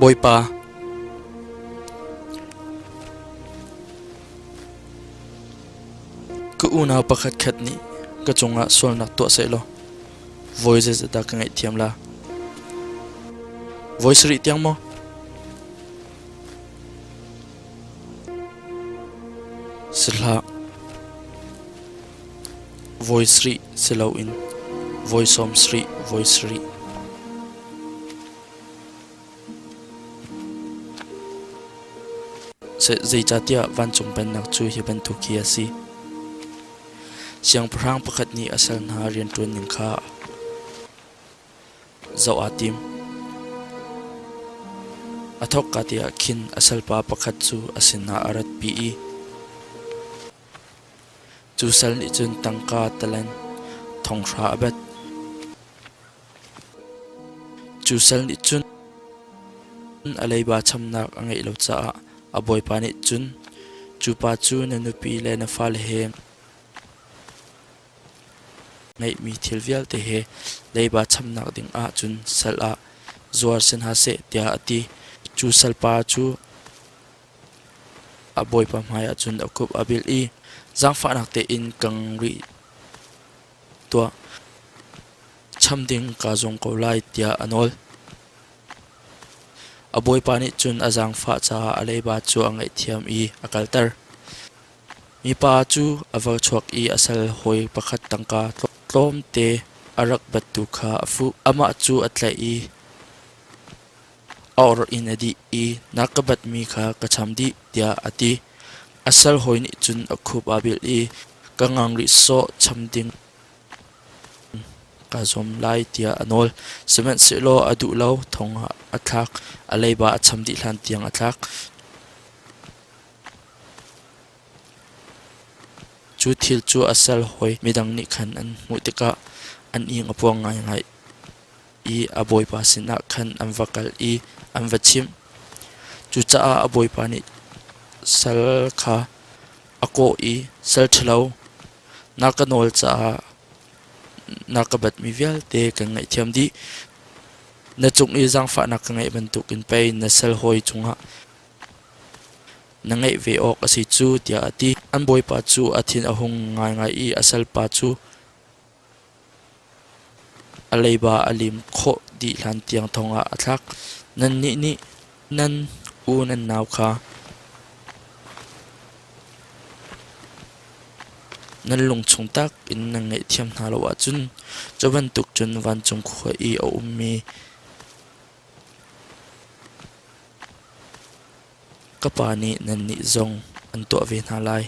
Bawipa, ka unau pakhatkhat nih ka cungah sualnak tuah sehlaw voi zeizat dah ka ngaihthiam la? Voi sarih tiang maw? Si hlah. Voi sarih si loin voi sawm sarih voi sarih. Zeicahtiah vancung pennak cu hi bantuk hi a si. Siangpahrang pakhat nih a sal hna rianṭuan ning kha zoh aa tim. A thawkka te ah khin a salpa pakhat cu a sinah a ratpi i cu sal nih cun tangka talent thonghra a bat. Cu sal nih cun a leiba chamnak a ngeih lo caah a bawipa nih cun cu pa cu na nupi le na fale he ngeihmi thil vialte he leiba chamnak ding ah cun sal ah zuar si hna seh tiah a ti. Cu salpa cu a bawipa hmaiah cun a khup a bil i zaangfahnak tein kang rih tuah. Cham ding kaa zuam ko lai tiah a nawl. A bawipa nih cun a zaangfah caah a leiba cu a ngaihthiam i a kalter. Mipa cu a va chuak i a sal hawi pakhat tangka tlawmte a rak battu kha a fuh. Amah cu a tlaih i a or in a dih i na ka batmi kha ka cham dih tiah a ti. A sal hawi nih cun a khup aa bilh i ka ngang rih sawh cham ding kaa zuam lai tiah a nawl. Sihmanhsehlaw a duh lo, thong ah a thlak, a leiba a cham dih hlan tiang a thlak. Cu thil cu a sal hawi midang nih khan an hmuh tikah an ing a puang ngaingai i a bawipa sinah khan an va kal i an va chimh. Cucaah a bawipa nih sal kha a kawh i, "Sal ṭhalo, na ka nawl caah na ka batmi vialte kan ngaihthiam dih. Na cung i zaangfahnak ka ngeih bantukin pei na sal hawi cungah na ngeih ve awk a si cu," tiah a ti. An bawipa cu a thin a hung ngaingai i a salpa cu a leiba a lim khawh dih hlantiang thong ah a thlak. Nannih nih nan u nan nau kha nan lung chung tak in nan ngaihthiam hna lo ahcun cu bantuk cun vancung khua i a ummi Ka Pa nih nannih zong an tuah ve hna lai.